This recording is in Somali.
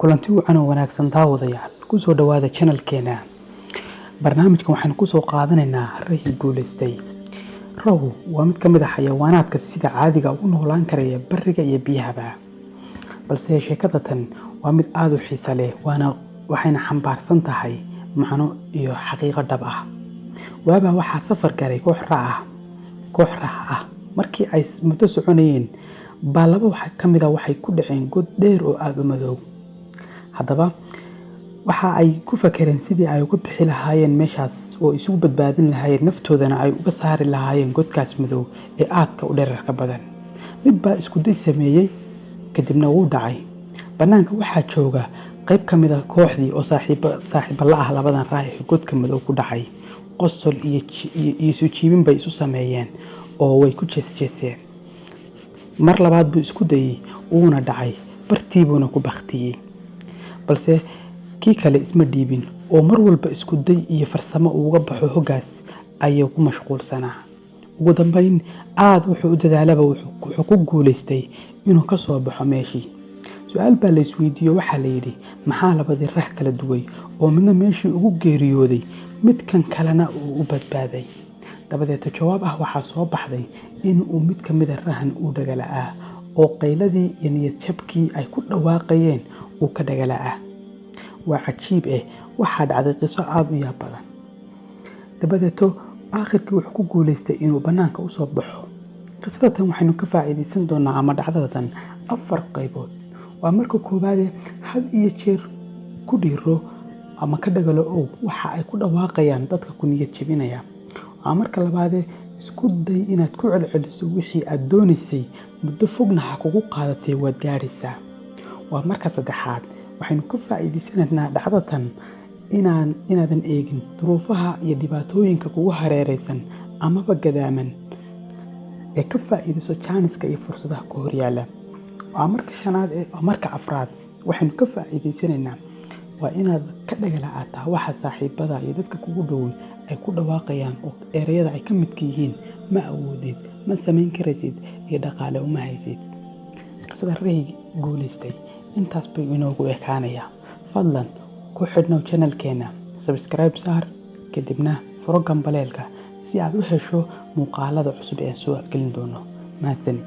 Kulanti wacan oo wanaagsan, daawadayaal, kusoo dhawaada channelkeena. Barnaamijkan waxaynu kusoo qaadanaynaa rahi guulaystay. Rahu waa mid ka mid ah xayawaanaadka sida caadiga ugu noolaan karaya bariga iyo biyahaba, balse sheekada tan waa mid aada u xiisa leh, waana waxayna xambaarsan tahay macno iyo xaqiiqo dhab ah. Waabaa waxaa safar galay koox rah ah. Markii ay muddo soconayeen baa laba waxa ka mid a waxay ku dhaceen god dheer oo aada u madow. Haddaba waxa ay ku fakereen sidii ay uga bixi lahaayeen meeshaas oo isugu badbaadin lahaayeen, naftoodana ay uga saari lahaayeen godkaas madow ee aadka u dherarka badan. Mid baa isku day sameeyey, kadibna wuu dhacay. Bannaanka waxaa jooga qayb ka mid a kooxdii oo saaxiibo la ah labadan raac ee godka madow ku dhacay. Qosol iyo isujiibin bay isu sameeyeen oo way ku jeesjeeseen. Mar labaad buu isku dayey, wuuna dhacay, bartiibuuna ku baktiyey. Balse kii kale isma dhiibin oo mar walba isku day iyo farsamo uuga baxo hoggaas ayuu ku mashquulsanaa. Ugu dambeyn aada wuxuu u dadaalaba wuxuu ku guulaystay inuu ka soo baxo meeshii. Su-aal baa la isweydiiyo, waxaa la yidhi: maxaa labadii rah kala duway oo midna meeshii ugu geeriyooday, midkan kalena uu u badbaaday? Dabadeeto jawaab ah waxaa soo baxday in uu mid ka mida rahan uu dhagala'aa oo qayladii iyo niyad jabkii ay ku dhawaaqayeen uu ka dhagala'aa. Waa cajiib eh, waxaa dhacday qiso aada u yaab badan. Dabadeeto aakhirkii wuxuu ku guulaystay inuu bannaanka usoo baxo. Qisada tan waxaynu ka faa'iidaysan doonaa, ama dhacdada afar qaybood. Waa marka koowaade, had iyo jeer ku dhiiro ama ka dhagalo ow waxa ay ku dhawaaqayaan dadka ku niyad jebinaya. Waa marka labaade, isku day inaad ku celceliso wixii aad doonaysay, muddo fogna ha kugu qaadatay, waad gaadhaysaa. Waa marka saddexaad, waxaynu ka faa'iidaysanaynaa dhacdatan inaadan eegin duruufaha iyo dhibaatooyinka kugu hareeraysan amaba gadaaman, ee ka faa'iidayso jaaniska iyo fursadaha ku horyaala. Waa marka shanaad, waa marka afraad, waxaynu ka faa'iidaysanaynaa waa inaad ka dhagala'aataa waxa saaxiibada iyo dadka kugu dhowey ay ku dhawaaqayaan oo ereyada ay ka midka yihiin "ma awoodid", "ma samayn karaysid" iyo "dhaqaale uma haysid". Qisada rahigi guulaystay intaas bay inoogu ekaanayaa. Fadlan ku xidhnow channelkeena, subscribe saar, kadibna furo gambaleelka si aad u hesho muuqaalada cusub ee aan soo gelin doono. Mahadsanid.